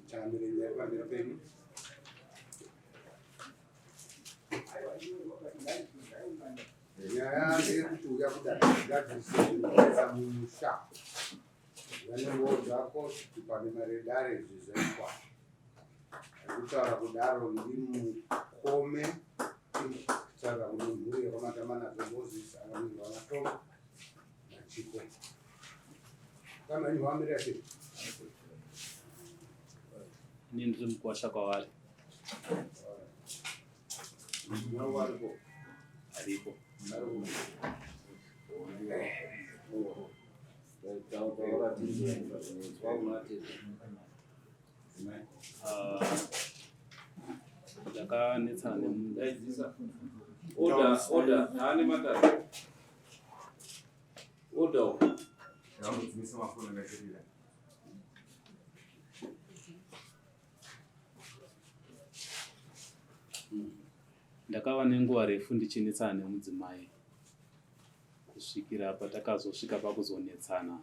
Changamire nyaya pamberi penyu. Nyaya ndeyekuti uya kudai ngadzirise zvinonetsa mumusha. Vanongodzako kuti pane mari yedare izvi zvaitwa. Kutaura kudaro ndimukome kutaura kune mhuri yekwaMatamanadzo Moses akamirwa naTom naChiko. Kama ini wamirira sei? Ini ndiri mukwasha kwavari. Aripo. Aripo. Ah, ndakanetsana nemudaidzisa order order haane matare order Ndambodzimisa mafoni ndachirira. Ndakava nenguva refu ndichinetsana nemudzimai kusvikira patakazosvika pakuzonetsana.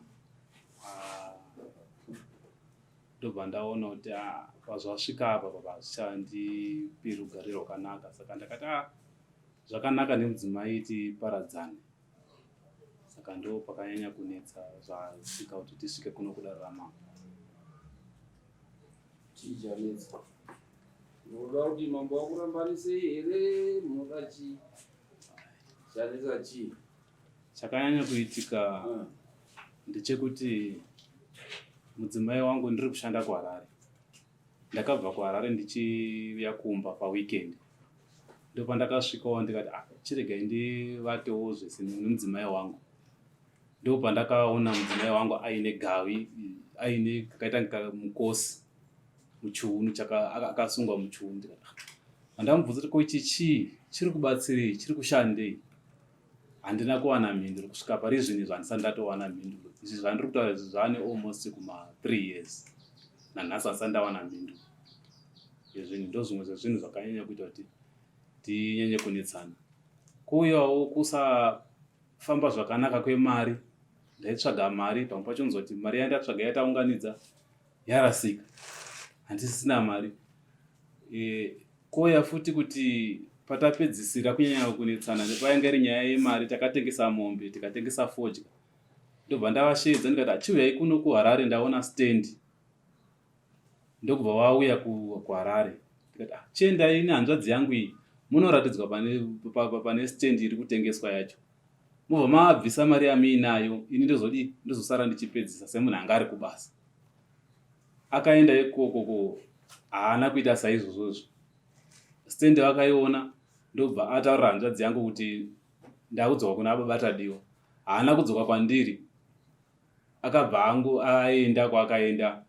Ah, ndobva ndaona kuti ah, pazvasvika apa papa hazvichandipi rugare rwakanaka saka ndakati ah, zvakanaka nemudzimai tiparadzane saka ndo pakanyanya kunetsa zvasvika kuti tisvike kuno kudare ramambo. Chii chanetsa? Munoda kuti mambo akurambanisei here? Munoda chii? Chanetsa chii? Chakanyanya kuitika ndechekuti mudzimai wangu ndiri kushanda kuHarare. Ndakabva kuHarare ndichiuya kumba paweekend. Ndopandakasvikawo ndikati ah, chiregai ndivatewo zvese nemudzimai wangu. Ndopandakaona mudzimai wangu aine gavi, aine kakaita mukosi muchiunu akasungwa muchiunu ndikati ah, pandamubvunza kuti ko ichi chii chiri kubatsirei chiri kushandei handina kuwana mhinduro kusvika pari zvinhu izvi handisati ndatowana mhinduro izvi zvandiri kutaura izvi zvaane almost kuma three years nanhasi handisati ndawana mhinduro yezvinhu ndozvimwe zvezvinhu zvakanyanya kuita kuti tinyanye kunetsana kuuyawo kusafamba zvakanaka kwemari ndaitsvaga mari pamwe pacho nzwa kuti mari yandatsvaga yataunganidza yarasika handisisina mari e, kouya futi kuti patapedzisira kunyanya kunetsana painge iri nyaya yemari takatengesa mombe tikatengesa fodya ndobva ndavasheedza ndikati achiuyai kuno kuharare ndaona stand ndokubva vauya kuharare ndikati ah, chiendai nehanzvadzi yangu iyi munoratidzwa pane, pane stand iri kutengeswa yacho mobva mabvisa mari yamuinayo ini ndozodii ndozosara ndichipedzisa semunhu anga ari kubasa akaenda ikoko ko haana kuita saizvozvozvo stand vakaiona ndobva ataurira hanzvadzi yangu kuti ndakudzoka kuna baba Tadiwa haana kudzoka kwandiri akabva angu aenda kwaakaenda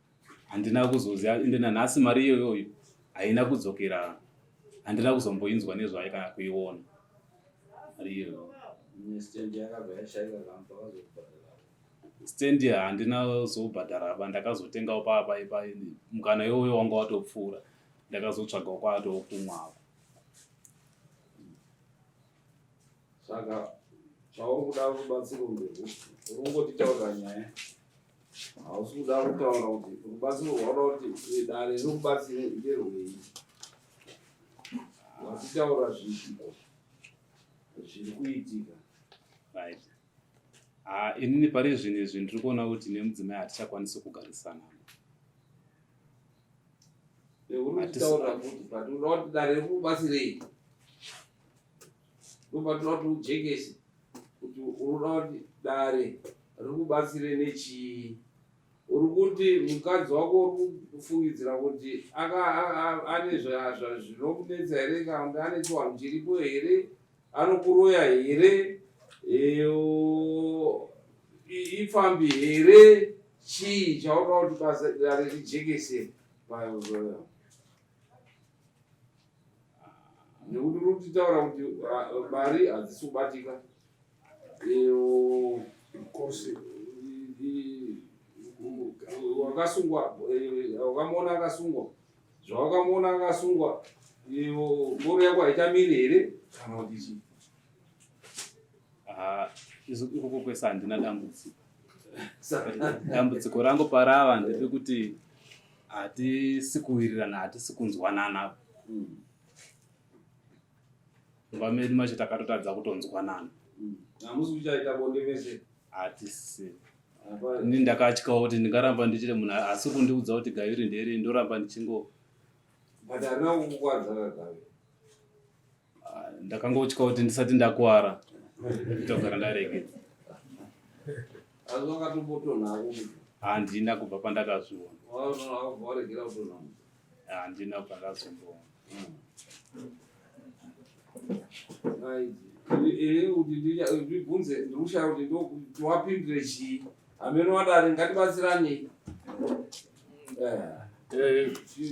handina kuzoziva ende nanhasi mari iyoyoyo haina kudzokera handina kuzomboinzwa nezvayo kana kuiona mari iyoyo stand handina zobhadhara ba ndakazotengawo papa mukana iwoyo wanga watopfuura ndakazotsvagawo kwaatookumwavo Saka chauri kuda rubatsiro nderwupi? Uri kungotitaurira nyaya, hausi kuda kutaura kuti rubatsiro rwauda kuti dare rikubatsire nderwei. Watitaura zviitiko zviri kuitika. Right. Ah, inini pari zvinhu izvi ndiri kuona kuti nemudzimai hatichakwanisi kugarisana. Uri kutaura kuti but unoda kuti dare rikubatsirei? Ndopatinoda kuti ujekese kuti unoda kuti dare rikubatsire nechii. Uri kuti mukadzi wako uri kufungidzira kuti ane zvinokunetsa here kana kuti ane chiwanhu chiripo here, anokuroya here, ipfambi here, chii chaunoda kuti basa dare rijekese nekuti uri kutitaura kuti ah, mari hadzisi kubatika Kosi. wakasungwa eh, wakamuona akasungwa zvawakamuona akasungwa ngoro yako haichamiri here kana kuti chii Ah, ikoko kwese handina dambudziko dambudziko rangu parava nderekuti Hatisi kuwirirana, hatisi kunzwanana. Mumba medu macho takatotadza kutonzwanana. Hamusi kuchaita bonde mese? Hatisi. Ini ndakatyawo kuti ndingaramba ndichiri munhu asi kundiudza kuti gavi nderi, ndoramba ndichingo. But harina kukukwadza kagavi? Ah, ndakangotya kuti ndisati ndakuwara ndogara ndaregedza. Asi wakatombotonhako? Handina kubva pandakazviona. Wakabva waregera kutonha? Handina kubva ndazomboona. Ini kuti ndibvunze, ndiri kushaya kuti ndotiwapindure chii. Hameno wadare, ngatibatsiranei.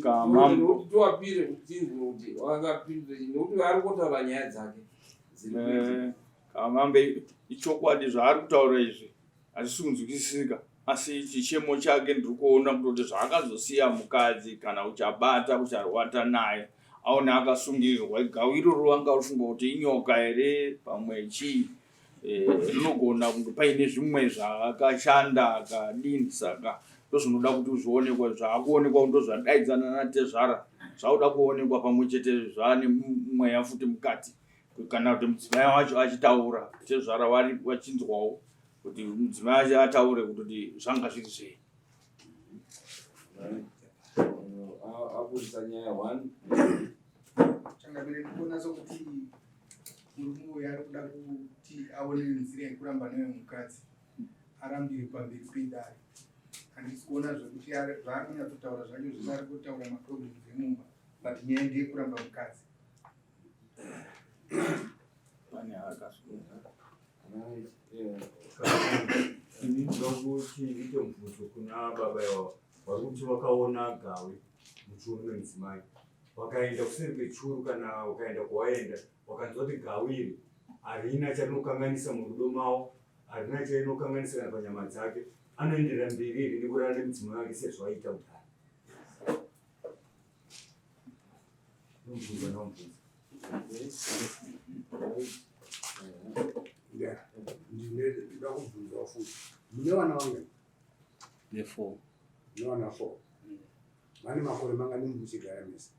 Kamambo. Tiwapire kuti tinzwe kuti wakapindure chii, nekuti ari kutaura nyaya dzake dziri kuitika. Kamambe, ichokwadi zvaari kutaura izvi hazvisi kunzwisisika, asi chichemo chake ndiri kuona kutoti zvaakazosiya mukadzi, kana uchabata ucharwata naye, aone akasungirirwa gawi iroro, vanga ufunga kuti inyoka here, pamwe chii. Rinogona kunge paine zvimwe zvaakashanda akadini, saka ndozvinoda kuti zvionekwa. Zvaakuonekwa ndo zvadaidzana natezvara, zvakuda kuonekwa pamwe chete zvane mweya futi mukati, kana kuti mudzimai wacho achitaura, tezvara vari vachinzwawo kuti mudzimai wacho ataure kuti zvanga zviri zvei. Abudisa nyaya one. Changamire, ndikuona sokuti murume uyu ari kuda kuti aone nzira yekuramba nayo mukadzi, arambire pamberi pedare. Handisi kuona zvekuti zvaari kunyatsotaura zvacho zvese, ari kutaura maproblems emumba, but nyaya ndeyekuramba mukadzi. Pane akasunga. Ini ndoda kuti ndiite mubvunzo kuna baba ivava vari kuti vakaona gawe muchiuno memudzimai, vakaenda kuseri kwechuru, kana ukaenda kwawaenda wakanzwa kuti gawe iri harina charinokanganisa murudo mavo, harina charinokanganisa kana panyama dzake, anoenderera mberi here nekurara nemudzimai wake sezvaiita kudhara? Nomubvunzo naomubvunzo. Ndinoda kubvunzawo futi, mune vana vangani? Ne4. Mune vana 4? Vane makore mangani muchigara mese?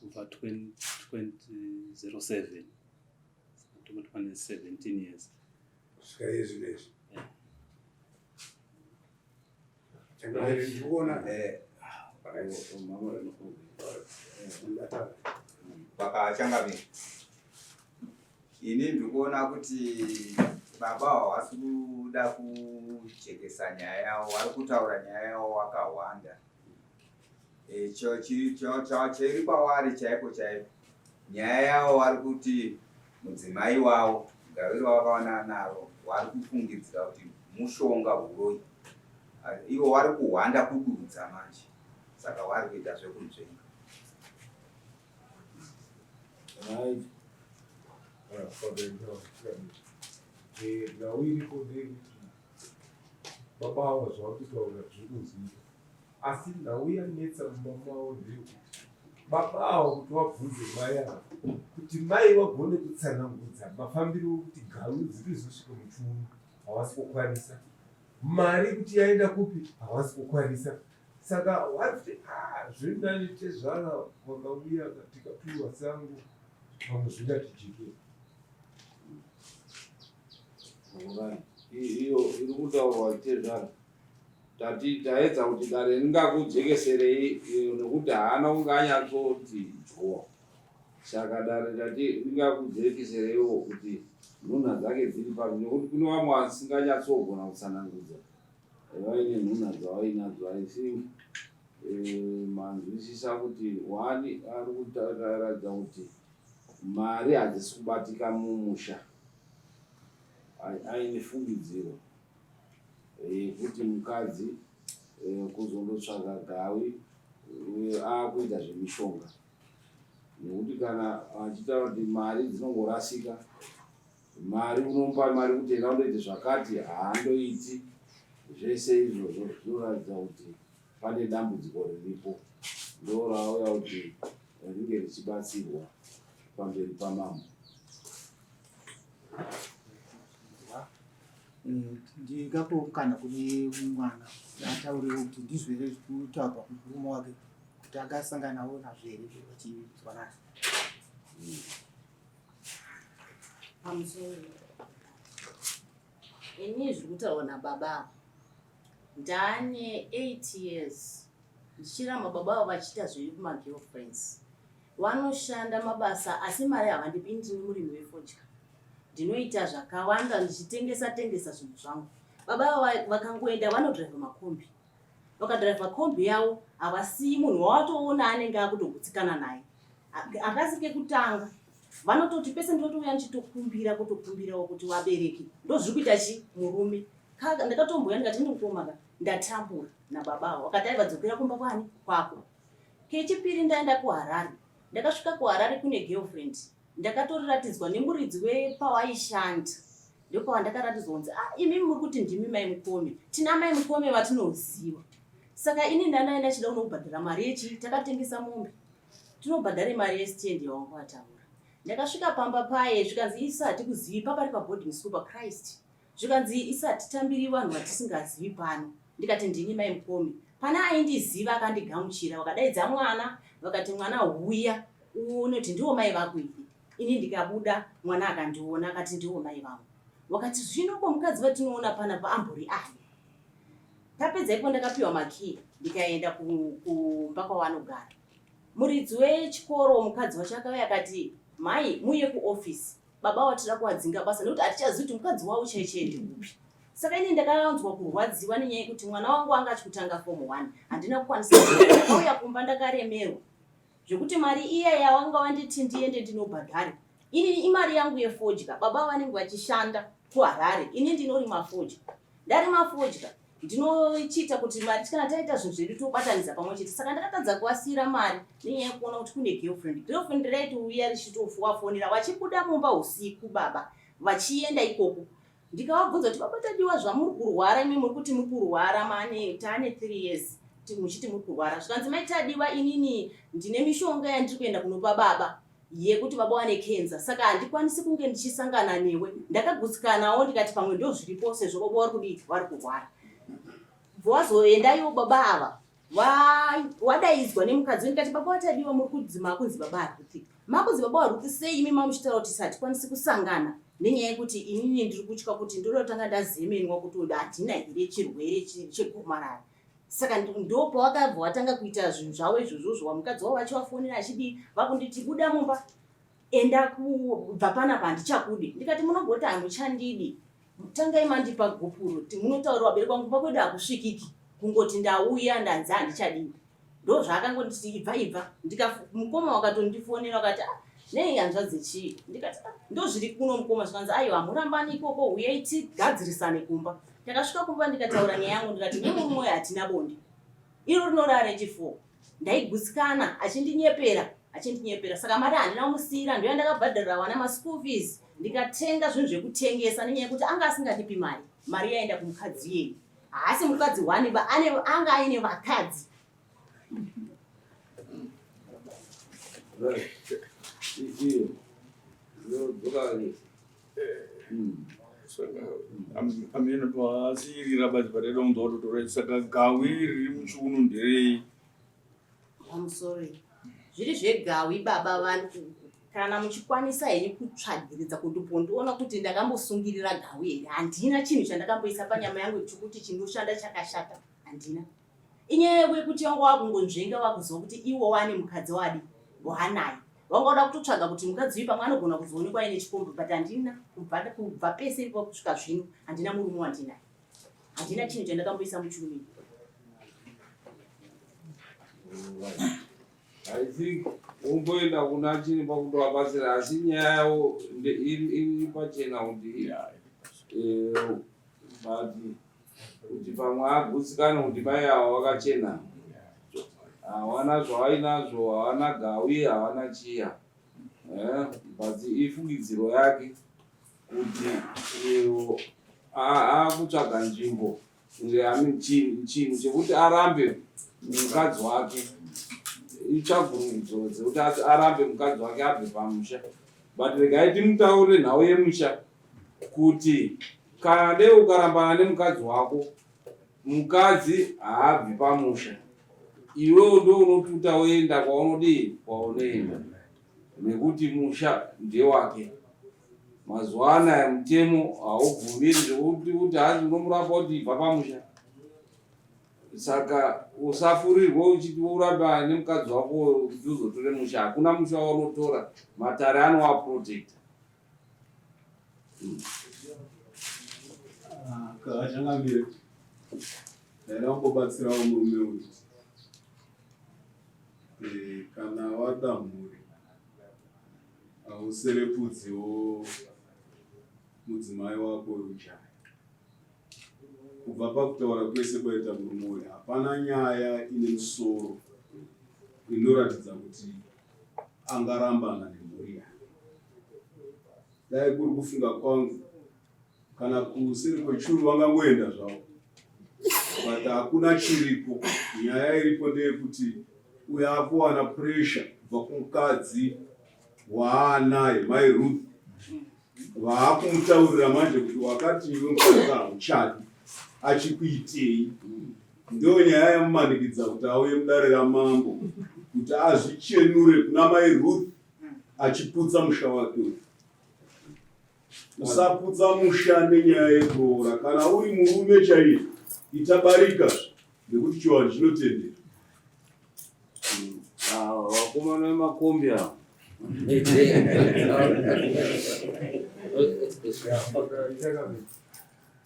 Kubva 2007, tongoti pane 17 years. Kusvika iye zvino izvi? Changamire, ndikuona. Ndataura. Vakachangamira, ini ndikuona kuti baba havasi kuda kujekesa nyaya yavo, vari kutaura nyaya yavo wakahwanda. Chiri kwavari chaiko chaiko, nyaya yavo vari kuti mudzimai wavo, gaviro wavakawana naro, vari kufungidzira kuti mushonga, uroyi. Ivo vari kuhwanda kududza manje, saka vari kuita zvekunzvenga. Right. Nhau iripo ndeyekuti baba ava zvavari kutaura zviri kunzwika, asi nhau yanetsa mumba mavo ndeyekuti baba ava kuti vabvunze mai ava kuti mai vagone kutsanangudza mafambiro ekuti gawi dziri zosvika muchiuno, havasi kukwanisa. Mari kuti yaenda kupi, havasi kukwanisa. Saka vari kuti, "Ah, zviri nani tezvara wakauya tikapiwa sango, pamwe zvingatijekere." Right. Iyo iri kutaurwa, tezvara, tati taedza kuti dare ringakujekeserei iyo, nekuti haana kunge anyatsoti dyo, saka dare tati ringakujekesereiwo kuti nhunha dzake dziri papi, nekuti kune vamwe vasinganyatsogona kutsanangudza vaine nhunha dzavainadzo. I think manzwisisa kuti wani ari kutaratidza kuti mari hadzisi kubatika mumusha, aine fungidziro yekuti mukadzi kuzondotsvaga gawi aakuita zvemishonga, nekuti kana achitaura kuti mari dzinongorasika, mari unomupa mari kuti enda undoite zvakati, haandoiti. Zvese izvozvo zvinoratidza kuti pane dambudziko riripo, ndo rauya kuti ringe richibatsirwa pamberi pamambo. Eh, ndingapewo mukana kune mwana kuti ataurewo kuti ndizvo here zviri kutaurwa kumurume wake kuti angasanganawo nazvo here vachizwanana. Pamusoro ini zviri kutaurwa nababa ava ndane 8 years ndichiramba baba ava vachiita zviri kumagirlfriends vanoshanda mabasa asi mari havandipi ini ndini murimi wefodya ndinoita zvakawanda ndichitengesa tengesa zvinhu zvangu baba ava vakangoenda vanodhiraivha makombi vakadhiraivha kombi yavo havasiyi munhu wawatoona anenge akutogutsikana naye akasi kekutanga vanototi pese ndinotouya ndichitokumbira kutokumbirawo kuti vabereki ndozviri kuita chi murume ndakatomboya ndikati ini mukomaka ndatambura nababa avo vakati aiva dzokera kumba kwani kwako kechipiri ndaenda kuharare ndakasvika kuharare kune girlfriend ndakatoratidzwa nemuridzi wepawaishanda ndopawandakaratidza kunzi ah, imi muri kuti ndimi mai mukome tina mai mukome vatinoziva saka ini ndandaenda chida kunobhadhara mari yechi takatengesa mombe tinobhadhare mari yestand yawanga wataura ndakasvika pamba paye zvikanzi isu hatikuzivi papari paboarding school pachrist zvikanzi isu hatitambiri vanhu vatisingazivi pano ndikati ndini mai mukome pana aindiziva akandigamuchira vakadaidza mwana vakati mwana huya uone kuti ndiwo mai vako here ini ndikabuda mwana akandiona akati ndiwo mai vangu wakati zvino ko mukadzi vatinoona panapa ambori ani tapedza ipo ndakapiwa makii ndikaenda kumba kwavanogara muridzi wechikoro mukadzi wacho akauya akati mhai muye kuofisi baba watida kuwadzinga basa nekuti hatichazivi kuti mukadzi wavo chaichee ndeupi saka ini ndakanzwa kurwadziwa nenyaya yekuti mwana wangu anga achikutanga fomu one handina kukwanisa ndakauya kumba ndakaremerwa zvekuti mari iya yawanga wanditi ndiende ndinobhadhare ini imari yangu yefodya baba vanenge vachishanda kuharare ini ndinorima fodya ndarima fodya ndinochiita kuti mari kana taita zvinhu zvedu tobatanidza pamwe chete saka ndakatadza kuvasiira mari nenyaya yekuona kuti kune girlfriend girlfriend raitouya richitovafonera vachibuda mumba usiku baba vachienda ikoko ndikavabvunza kuti baba tadiwa zvamuri kurwara imi muri kuti muri kurwara mane taane three years muchiti muri kurwara zvikanzi mai tadiwa inini ndine mishonga yandiri kuenda kunopa baba yekuti baba wane kenza saka handikwanisi kunge ndichisangana newe ndakagutsikanawo ndikati pamwe ndo zviripo sezvo baba wari kudii wari kurwara bvawazoendaiwo baba ava wadaidzwa nemukadzi ndikati baba watadiwa muri kudzi makunzi baba aruthi makunzi baba waruthi sei imi mamuchitaura kuti hatikwanisi kusangana nenyaya yekuti inini ndiri kutya kuti ndoda kutanga ndazemenwa kuti handina here chirwere chegomarara saka ndopawakabva watanga kuita zvinhu zvavo izvozvozvo wamukadzi wavo vachivafonera achidii vakunditi buda mumba enda kubva panapa handichakudi ndikati munogoti hamuchandidi tangai mandipa gupuro munotaura vabereki vangu kumba kwedu hakusvikiki kungoti ndauya ndanzi handichadiwi ndozvaakangonditi ibva ibva ndika mukoma wakatondifonera wakati ah, nei hanzvadzi chii ndikati ah, ndozviri kuno mukoma zvikanzi aiwa hamurambani ikoko huyai tigadzirisane kumba ndakasvika kumba ndikataura nyaya yangu ndikati nemurume uyo hatina bonde iro rinorara rechifo ndaigutsikana achindinyepera achindinyepera saka mari handina kumusiira ndoya ndakabhadharira vana maschool fees ndikatenga zvinhu zvekutengesa nenyaya yekuti anga asingandipi mari mari yaenda kumukadzi iyeye haasi mukadzi one ba ane anga aine vakadzi Amene paasirira badzi pareda kunzwa kuti torai saka gawi riri muchiuno nderei pamusoro zviri zvegawi baba vanhu kana muchikwanisa henyu kutsvagiridza kundipondiona kuti ndakambosungirira gawi here handina chinhu chandakamboisa panyama yangu chokuti chinoshanda chakashata handina inyaya yekuti wanga wakungonzvenga wakuziva kuti iwo wane mukadzi wadi waanaye wanga uda kutotsvaga kuti mukadzi uyu pamwe anogona kuzoonekwa aine chikomba but handina kubva pese ipo kusvika zvino handina murume wandinaye handina chinhu chandakamboisa muchirume I think umboenda kuna chiremba kundovabatsira asi nyaya yavo iri pachena kuti eh, but kuti pamwe agutsikane kuti mai ava vakachena hawana zvavainazvo hawana gawi hawana chiya eh, but ifungidziro yake kuti eh, akutsvaga nzvimbo chinhu chekuti arambe mukadzi wake itsvagurudzo dzekuti arambe mukadzi wake abve pamusha but regai timutaurire nhau yemusha kuti Kana dei ukarambana nemukadzi wako, mukadzi haabvi pamusha. Iwewo ndo unotuta woenda kwaunodii kwaunoenda nekuti musha ndewake. Mazuva anaya mutemo haubvumiri zvekuti kuti hanzi unomurapa kuti ibva pamusha. Saka usafurirwe uchiti uramba nemukadzi wako kuti uzotore musha. Hakuna musha waunotora, matare anowaprotecta. Changamire, ndaida kumbobatsirawo murume uyu. Eh, kana wada mhuri hauserepudziwo mudzimai wako wekujaya. Kubva pakutaura kwese kwaita murume uyu hapana nyaya ine musoro inoratidza kuti angarambana nemhuri yake. Dai kuri kufunga kwangu kana kuseri kwechuru vangangoenda zvavo but hakuna chiripo. Nyaya iripo ndeyekuti uyo akuwana pressure kubva kumukadzi waanaye mai Ruth vaakumutaurira manje kuti wakati iwe mukadzi hauchadi achikuitei ndo nyaya yamumanikidza kuti auye mudare ramambo kuti azvichenure kuna mai Ruth achiputsa musha wake uyu. Usaputsa musha nenyaya yekuroora kana uri murume chaiye ita barika nekuti chivanhu chinotendera. Ah, vakomana vemakombi ava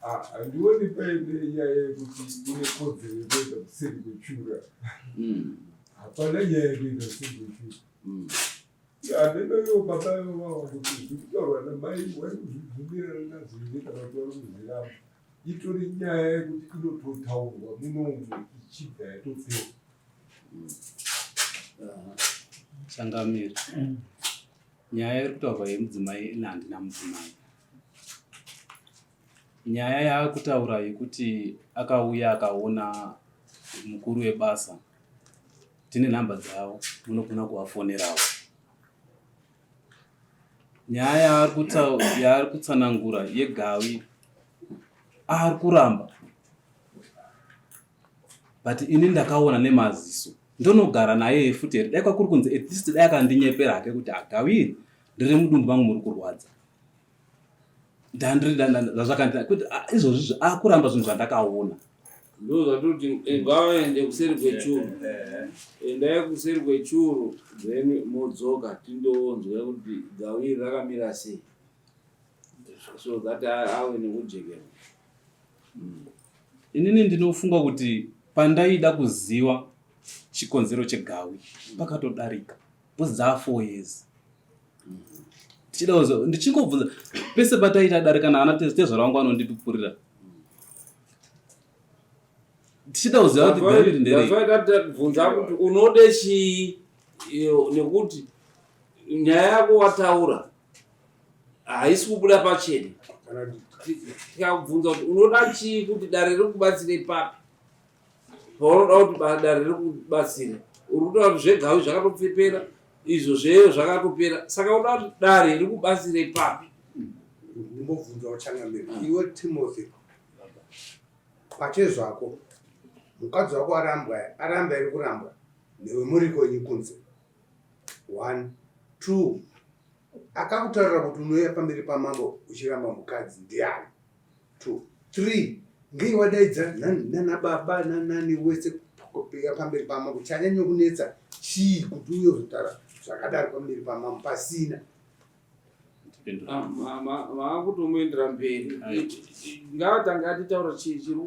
Ah, handioni paine nyaya yekuti une kodzero yekuenda kuseri kwechura. Hapana nyaya yekuenda kuseri kwechura. Hameno ivo baba ivo vava kuti zviri kutaurwa namai vari kuzvibvumirana nazvo here kana kuti vari kuzviramba. Itori nyaya yekuti inototaurwa munomu ichibva yatopera. Changamire, nyaya iri kutaurwa yemudzimai ini handina mudzimai. Nyaya yaakutaura yekuti akauya akaona mukuru webasa tine nhamba dzavo munogona kuvafonerawo. Nyaya yaari kutsanangura yegavi ari kuramba but ini ndakaona nemaziso ndonogara naye futi here dai kwakuri kunzi at least dai akandinyepera hake kuti agawiri ndiri mudumbu mangu muri kurwadza ndandiri kuti ah, izvozvi akuramba zvinhu zvandakaona ndozvatoti eh, ngavaende kuseri kwechuru eh, eh. endai kuseri kwechuru then modzoka tindonzwa kuti gawiri rakamira sei so that ave nekujekera mm. Inini ndinofunga kuti pandaida kuziva chikonzero chegawi pakatodarika because dzaa four years ndichida kuziva ndichingobvunza pese pataita dare kana ana tezvara vangu anondipupurira ndichida kuziva kuti gawi iri nderei bvunza kuti unode chii nekuti nyaya yako wataura haisi kubuda pachena tikakubvunza kuti unoda chii kuti dare rikubatsire papi paunoda kuti dare rikubatsire uri kutoda kuti zvegawi zvakatopfepera izvo zveyo zvakatopera saka unoda kuti dare rikubatsire papi ndimbobvunza uchangamire iwe timothy pachezvako mukadzi wako arambwa aramba iri kurambwa newe muriko inyi kunze one two Akakutaurira kuti unouya pamberi pamambo uchiramba mukadzi ndiani? 2 3 Ngei wadaidza nana baba nanani wese kuuya pamberi pamambo chanyanya kunetsa chii kuti uye uzotaura zvakadaro pamberi pamambo pasina ah, maakutomuendera mberi ngaatanga atitaura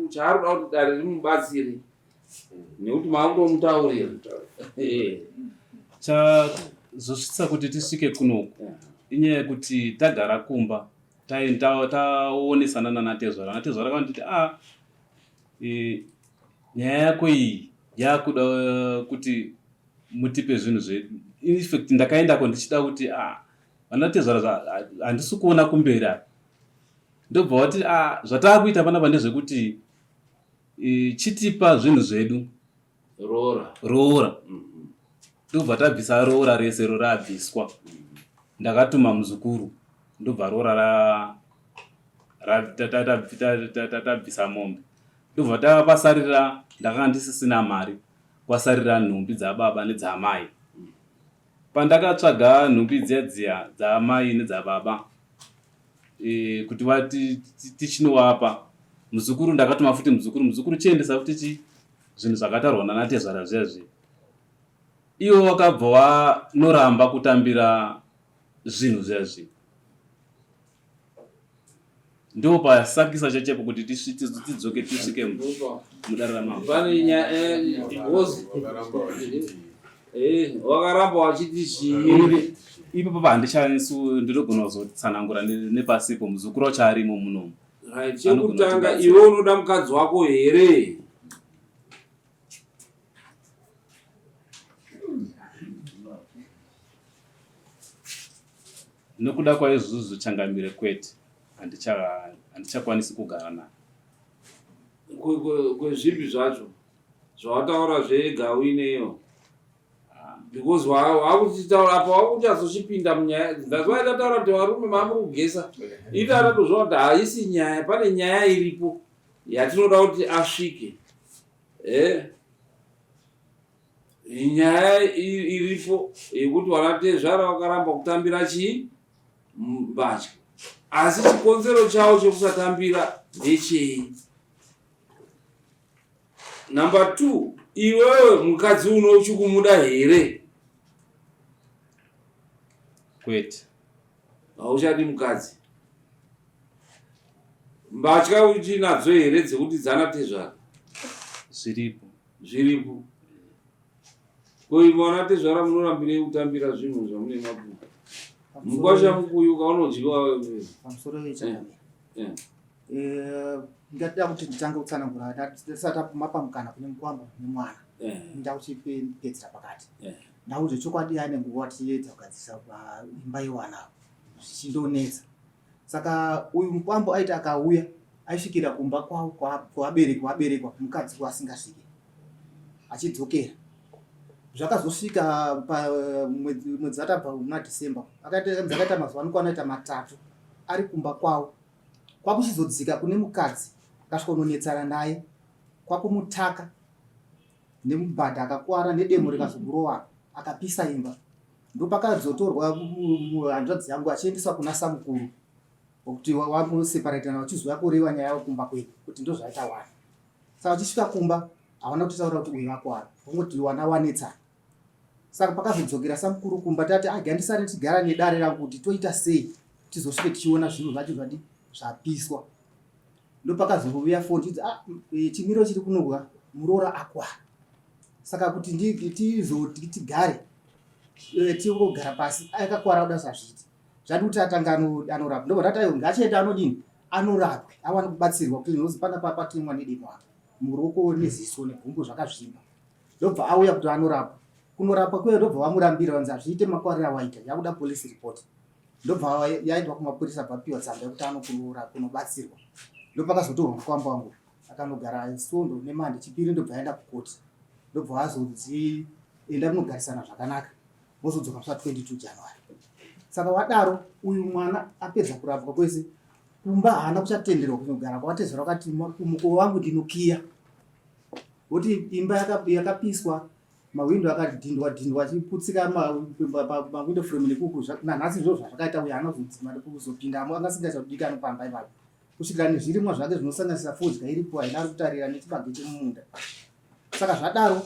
chaari kuda kuti dare rimubatsire nekuti maakutomutaurira eh. Chazosvitsa kuti tisvike kunoku inyaya yekuti tagara kumba taonesana nanatezvara natezvara vanditi a ah, e, nyaya yako iyi yakuda eh, kuti mutipe zvinhu zvedu infact ndakaendako ndichida kuti a ah, vanatezvara handisi kuona kumberi apa ndobva vati a ah, zvataakuita panapa ndezvekuti Chitipa zvinhu zvedu. Roora. Roora. Mm-hmm. Ndobva tabvisa roora rese ro rabviswa. Ndakatuma muzukuru ndobva roora ra Tabvisa mombe ndobva tavapasarira ndakanga ndisisina mari kwasarira nhumbi dzababa nedzaamai. Pandakatsvaga nhumbi dziya dziya dzaamai nedzababa e, kuti vati tichinovapa muzukuru ndakatuma futi muzukuru muzukuru chiendesa futi chi zvinhu zvakatarwa nanatezvara zviya zviya iwo wakabva wanoramba kutambira zvinhu zviya zviya Ndipo pasakisa chachepo kuti tidzoke tisvike mudare ramambo. Pane nyaya eh, because eh, wakaramba wachiti chii? Ipapo handichanisi ndinogona kuzotsanangura nepasipo muzukuru wacho arimo munomu. Right, chekutanga iwe unoda mukadzi wako here? Nokuda kwaizvozvo changamire kwete, handichakwanisi kugara naye. Kwezvipi zvacho zvawataura zvega uineyo because wakuchitaura apa wakuchazochipinda munyaya that's why ndataura kuti varume mamuri kugesa ita atatozviona kuti haisi nyaya pane nyaya iripo yatinoda kuti asvike eh Nyaya iripo yekuti vanatezvara vakaramba kutambira chii mbatya asi chikonzero chavo chekusatambira ndechei number two iwewe mukadzi uno uchikumuda here kwete hauchadi mukadzi mbatya uchinadzo here dzekuti dzana tezvara zviripo Zviripo. Ko imi vana tezvara munorambirei kutambira zvinhu zvamune mapuka? Mukwasha mukuyu kaunodyiwa. Pamusoro yechangamire. Eh. Eh, ndada kuti nditange kutsanangura ndisati mapa mukana kune mukwambo nemwana. Eh. Nda kuchipedzera pakati. Eh. Ndakuti chokwadi ane nguva tichiedza kugadzirisa imba yewana zvichindonetsa. Saka uyu mukwambo aiti akauya aisvikira kumba kwavo kwavabereki waberekwa mukadzi waasingasvike achidzokera. Zvakazosvika pamwedzi watabva muna December akaita mazuva anokwana kuita matatu ari kumba kwavo kwakuchizodzika kune mukadzi akasvika kunonetsana naye kwakumutaka nemubhadha akakwara nedemo rikazomurowa akapisa imba ndopakazotorwa hanzvadzi yangu achiendeswa kuna samukuru kuti wamuseparatana vachizouya kureva nyaya yavo kumba kwedu kuti ndozvaita wani saka vachisvika kumba havana kutitaura kuti uyu vakwara vongoti wana wanetsana saka pakazodzokera samukuru kumba tati aga ndisare tigara nedare rangu kuti toita sei tizosvike tichiona zvinhu zvacho zvadi zvapiswa ndopakazouya foni tizi ah, e, chimiro chiri kunoka muroora akwara saka kuti tizoti tigare e, tingogara pasi akakwara kuda sazviiti zvadi kuti atanga anorapwa ndobva tati aiwa ngachienda anodini anorapwe awane kubatsirwa kuti nozi pana papatemwa nedemo apa muruoko neziso negumbo zvakazvimba ndobva auya kuti anorapwa kunorapwa kuye ndobva vamurambira vanzi hazviite makwarira awaita yakuda police report ndobva yaendwa kumapurisa bvapiwa tsamba yekuti anokuroora kunobatsirwa ndopakazotorwa mukwambo wangu akanogara svondo nemande chipiri ndobva aenda kukoti ndobva azonzi enda kunogarisana zvakanaka vozodzoka musi wa 22 January saka wadaro uyu mwana apedza kurapwa kwese kumba haana kuchatenderwa kunogara kwatezvara wakati mukova wangu ndinokiya woti imba yakapiswa mahwindo akadhindwa dhindwa achiputsika mahwindo frame nekuku nanhasi ndizvo zvazvakaita uyo anozodzima kuzopindamo anga asingachadika anopamba ipapo kusvikira nezvirimwa zvake zvinosanganisira fodya iripo haina ari kutarira nechibage chemumunda saka zvadaro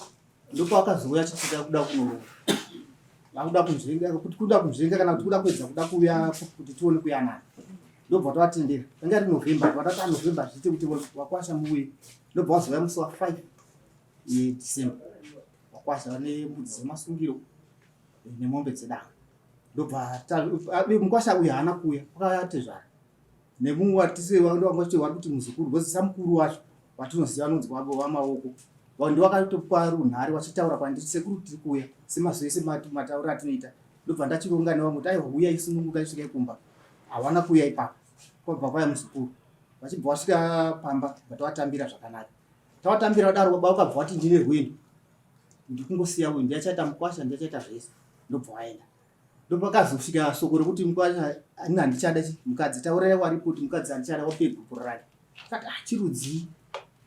ndopawakazouya achitida kuda kunoroora vakuda kunzvenga kuti kuda kunzvenga kana kuti kuda kuedza kuda kuuya kuti tione kuyanana ndobva tavatendera yanga iri november vatati anovember zviite kuti wakwasha muuye ndobva wazouya musi wa 5 december wakwasha vane mbudzi dzemasungiro nemombe dzedanga ndobva mukwasha uyu haana kuuya wakauya atezvara nemumwe watise wari kuti muzukuru because samukuru wacho watinoziva anonzi wavo vamaoko ndiwakatopa runhare wachitaura kwandiri sekuru tiri kuuya semazuva ese matauriro atinoita ndobva ndachironga nevamwe kuti aiwa huyai sunungukai svikai kumba hawana kuuya ipapo kwabva kwaya muzukuru vachibva wasvika pamba bva tavatambira zvakanaka tavatambira kudaro baba vakabva vati ndine rwendo ndikungosiya uyu ndiachaita mukwasha ndiachaita zvese ndobva waenda. Ndopakazosvika soko rekuti mukwasha ini handichada chi mukadzi taurai waripo kuti mukadzi handichada wape gupuro rake. Akati ah chirudzii?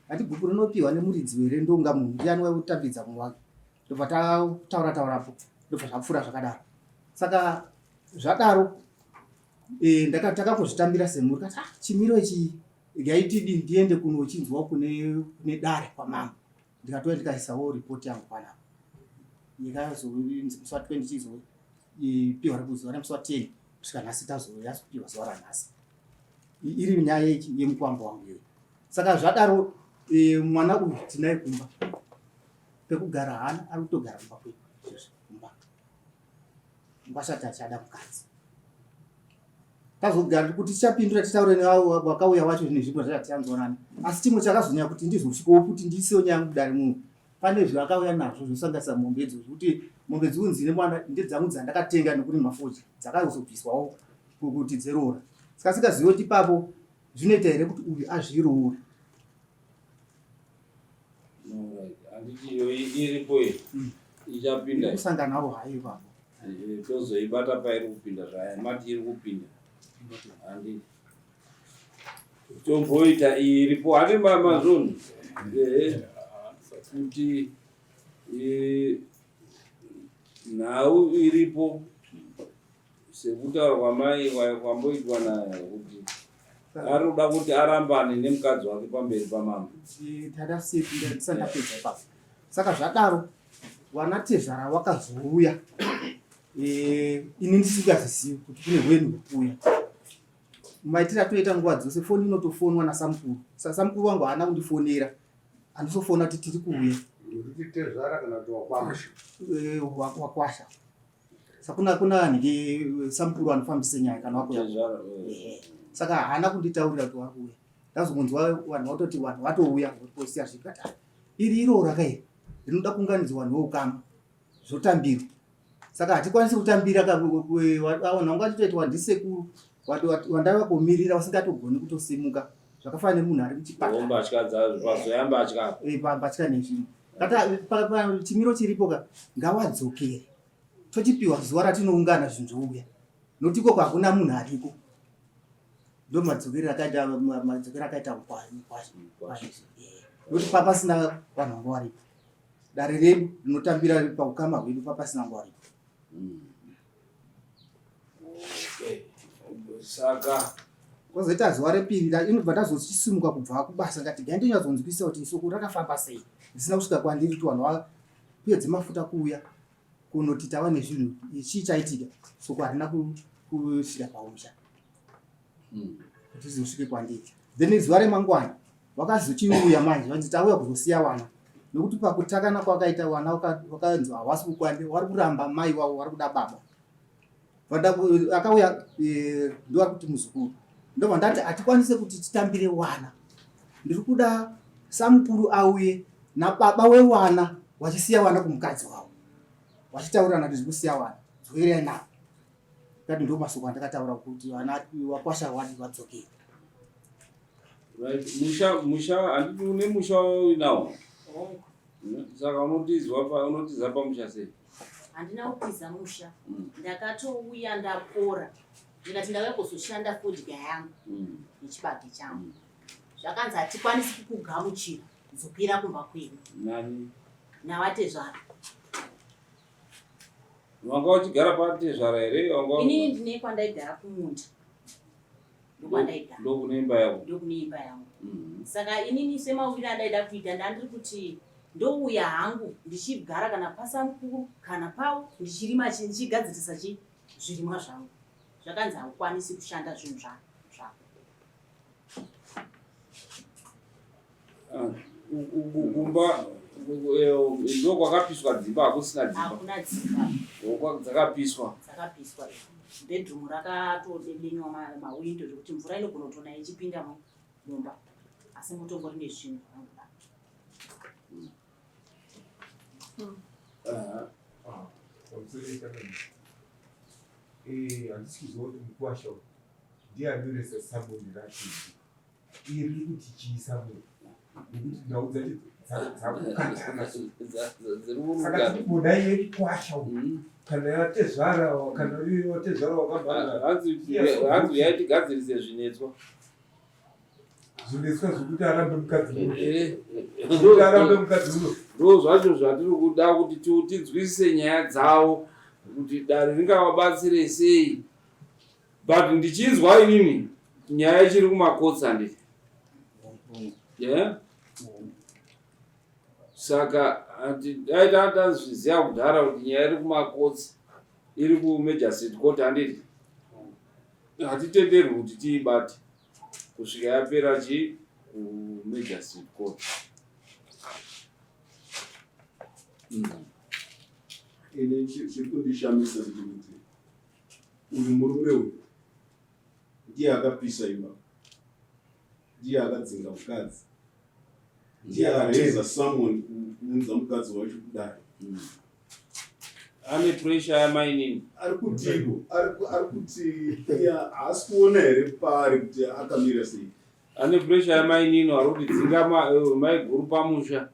Ati gupuro rinopiwa nemuridzi here ndonga munhu ndiani waitambidza munhu wake. Ndobva taura taurapo ndobva zvapfuura zvakadaro. Saka zvadaro e, takangozvitambira semhuri kati ah chimiro ichi regai tidii ndiende kunochinzwa kune kune dare kwamambo. Ndikatouya ndikaisawo report yangu panapa yakazonzi musi wa 20 chizopiwa rekuzuva remusi wa 10 kusvika nhasi tazoyazopiwa zuva ranhasi iri nyaya yemukwambo wangu iyoyo saka zvadaro e, mwana uyu tinaye kumba pekugara haana ari kutogara kumba kwedu izvozvi kumba ngwasati achada mukadzi tazogara kuti tichapindura titaure nevavo vakauya wacho nezvimwe zvatichanzwanani asi chimwe chakazonyanya kuti ndizosvikawo kuti ndiisewo nyaya yangu kudare muno pane zvavakauya nazvo zvinosanganisa mombe idzo zvekuti mombe dziunzi nemwana ndedzangu dzandakatenga nekurima fodya dzakazobviswawo kuti dzeroora saka singazive kuti ipapo zvinoita here kuti uyu azviroore handiti iyo iripo iyi mm. ichapinda kusanganawo hayo ipapo eh, tozoibata pairi kupinda zvaya mati iri kupinda handiti tomboita iyi iripo handi mazoni ehe kuti eh, nhau iripo Sekutaura kwamai kwamboitwa naye kuti ari kuda kuti arambane nemukadzi wake pamberi pamambo. Ndisati ndapedza ipapo. Saka zvadaro vana tezvara wakazouya eh, ini ndisingazizivi kuti kune hweni hukuuya maitiro atoita nguva dzose foni inotofonwa nasamukuru saka samukuru wangu haana kundifonera andisofona kuti tiri kuuya eh, wakwasha Saka kuna anenge samukuru anofambisa nyaya kana wakuya. Saka haana kunditaurira kuti wakuuya. Ndazongonzwa vanhu vatoti vanhu vatouya voposiya zvinhu kati ah, iri iroora ka iri rinoda kuunganidzwa vanhu veukama zvotambirwa. Saka hatikwanisi kutambira vanhu vanga vachitoitwa ndisekuru wandava kumirira vasingatogoni kutosimuka zvakafanana nemunhu ari muchipatara. Mbatya dzazo pazoya mbatya. Eh, mbatya nezvinhu. Kata chimiro chiripo ka ngawadzokere tochipiwa zuva ratinoungana zvinhu zvouya nokuti ikoko hakuna munhu ariko ndo madzokero akaita madzokero akaita mukwasha nokuti papasina vanhu vanga varipo dare redu rinotambira paukama hwedu papasina vanga varipo mm. Saka kozoita zuva repiri inobva ndazosimuka kubva kubasa ndikati gai ndinyatsonzwisisa kuti soko rakafamba sei ndisina kusvika kwandiri kuti vanhu vapedze mafuta kuuya kunoti tava nezvinhu chii chaitika soko harina kusvika paumusha hmm. kuti zosvike kwandiri then zuva remangwana vakazochiuya manje vanzi tauya kuzosiya wana nokuti pakutakana kwakaita wana wakanzi hawasi kukwandi wari kuramba mai wavo wari kuda baba akauya eh, ndoari kuti muzukuru ndobva ndati hatikwanise kuti titambire wana ndiri kuda samukuru auye nababa wewana wachisiya wana kumukadzi wavo wachitaurirana kuti zvikusiya wana dzokerai navo ndati ndo masoko andakataura kuti vana wakwasha wadi vadzokere Right. Musha musha handiti une musha wauinawo saka unotizwa pa unotiza pamusha sei? Handina kutiza musha. Mm. Ndakatouya ndapora. Ndikati ndauya kuzoshanda fodya yangu mm. nechibage changu. Mm. Zvakanzi hatikwanisi kukugamuchira. Dzokera kumba kwenyu. Nani? Navatezvara. Wanga uchigara patezvara here? Wanga Inini ndine kwandaigara kumunda. Ndokwandaigara. Ndokune imba yako. Ndokune imba yangu. Mm. Saka inini semaurire andaida kuita ndandiri kuti ndouya hangu ndichigara kana pasamukuru kana pau ndichirima ndichigadzirisa chi zvirimwa zvangu. Zvakanzi haukwanisi kushanda zvinhu zvako. Ah, kumba eh, ndokwakapiswa dzimba hakusina dzimba hakuna dzimba dzakapiswa dzakapiswa bedroom rakatodedenywa mawindo zvekuti mvura inogona kutonaya ichipinda mumba asi mutongori nezvinhu zvakangodaro ah, eh, handisi kuziva kuti mukwasha ndiye anyoresa samoni racho Iye riri kuti chii Samuel? Nekuti nhau dzacho dzakukatana. Saka tiri kuda iye kwasha uyu. Mm. Kana yatezvara kana iye watezvara wakamhan'ara. Hanzi hanzi uyai tigadzirise zvinetswa. Zvinetswa zvekuti arambe mukadzi uno. Eh, Zvekuti arambe mukadzi uno. Ndo zvacho zvatiri kuda kuti tinzwisise nyaya dzavo kuti dare ringavabatsire sei. But ndichinzwa inini nyaya ichiri kumakotsi handiti. Yeah? Saka dai tazviziva kudhara kuti nyaya iri kumakotsi iri kumagistrate court handiti hatitenderwi kuti tiibate kusvika yapera chi kumagistrate court. Ini chiri kundishamisa ndechekuti uyu murume uyu ndiye akapisa imba, ndiye akadzinga mukadzi, ndiye akareza someone kuunza mukadzi wacho kudai. Ane pressure yamainini. Ari kutiko ari kuti iye haasi kuona here paari kuti akamira sei? Ane pressure yamainini ari kuti dzinga maiguru pamusha.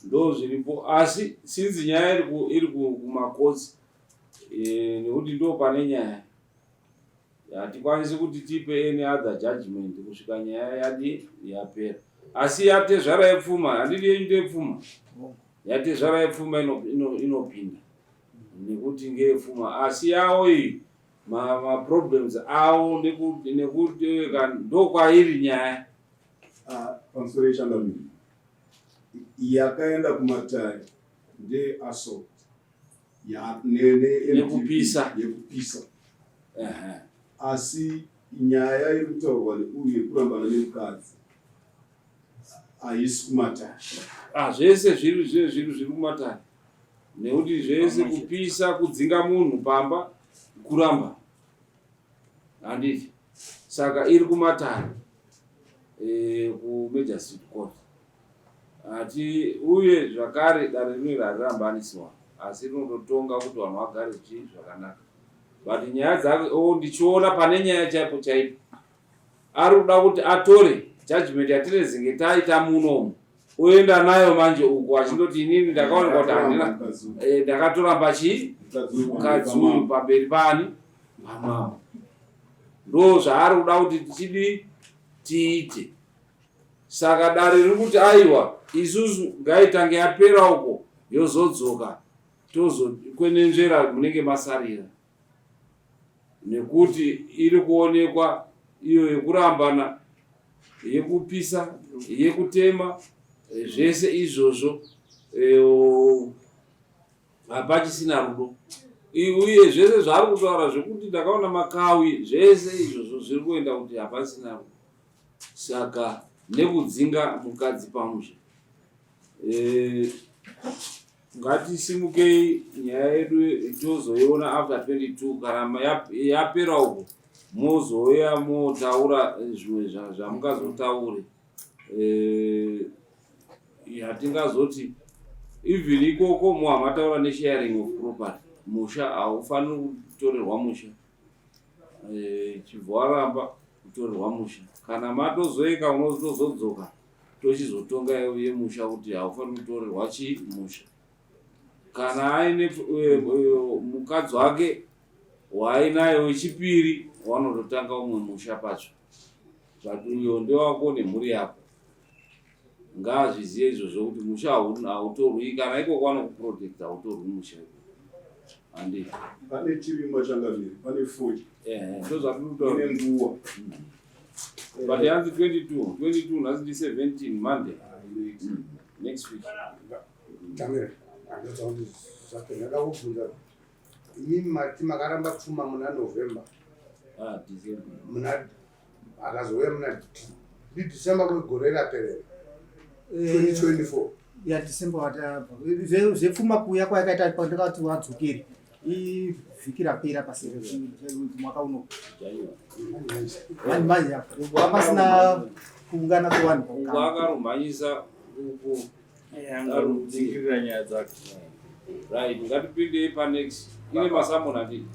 Ndo zviripo asi since nyaya iri kumakotsi nekuti ndo pane nyaya. Hatikwanisi kuti tipe any other judgment kusvika nyaya yadi yapera. Asi yatezvara yepfuma, handidi yenyu ndeyepfuma. Yatezvara yepfuma inopinda nekuti ngeyepfuma. Asi yawo iyi maproblems awo nekuti ndokwairi nyaya. Pamusoro yechangamire yakaenda kumatare ndeye assault yekupisa yekupisa. Asi nyaya iri kutaurwa neuyu yekurambana nemukadzi haisi kumatare. Zvese zviri kumatare nekuti zvese kupisa, kudzinga munhu pamba, kuramba handiti. Saka iri kumatare kumagistrate court. Ati uye zvakare dare rino harirambanisiwa asi rinototonga kuti vanhu vagare chii zvakanaka. But nyaya dzake ndichiona pane nyaya chaipo chaipo ari kuda kuti atore judgment yatinezenge taita munomu oenda nayo manje uku achindoti inini ndakaonekwa kuti handina ndakatoramba chii mukadzi uyu pamberi pani pamambo. Ndo zvaari kuda kuti tichidi tiite. Saka dare riri kuti aiwa isusu ngaitange yapera uko yozodzoka tozokwenenzvera munenge masarira nekuti iri kuonekwa iyo yekurambana yekupisa yekutema zvese izvozvo hapachisina rudo. Uye zvese zvaari kutaura zvekuti ndakaona makawi zvese izvozvo zviri kuenda kuti hapasina rudo. Saka nekudzinga mukadzi pamusha ngatisimukei nyaya yedu tozoiona after 22 kana yapera uko mozouya motaura zvimwe zvamungazotaure. Hatingazoti even ikoko muhamataura nesharing of property musha haufaniri kutorerwa musha. Chibva waramba kutorerwa musha kana matozoeka unotozodzoka tochizotonga yemusha kuti haufaniri kutorerwa chii musha. Kana aine mukadzi wake waainaye wechipiri wanototanga umwe musha patsva. But uyo ndewako nemhuri yako. Ngaazviziye izvozvo kuti musha hautorwi kana ikoko vanokuprotecta hautorwi musha ikoko. Handiti. Pane chirimwa changamire, pane fodya. Ndozvatiri kutaura. Ine nguwa. But yanzi 22, 22 nhasi ndi 17 Monday. Next week. Tamira, handodza kuti zvake ndada kubvunza imimi mati makaramba pfuma muna November. December. Muna akazouya muna December kwegore raperera 2024. Ya December watabva. Zvepfuma kuuya kwayakaita pandakati wadzokere. Ivhiki rapera pasi mwaka uno. Manje manje apo pasina kuungana kwevanhu. Uko akarumhanyisa uko. Arikudzingirira nyaya dzake. Right, ngatipindei panext. Ine masamona ndii.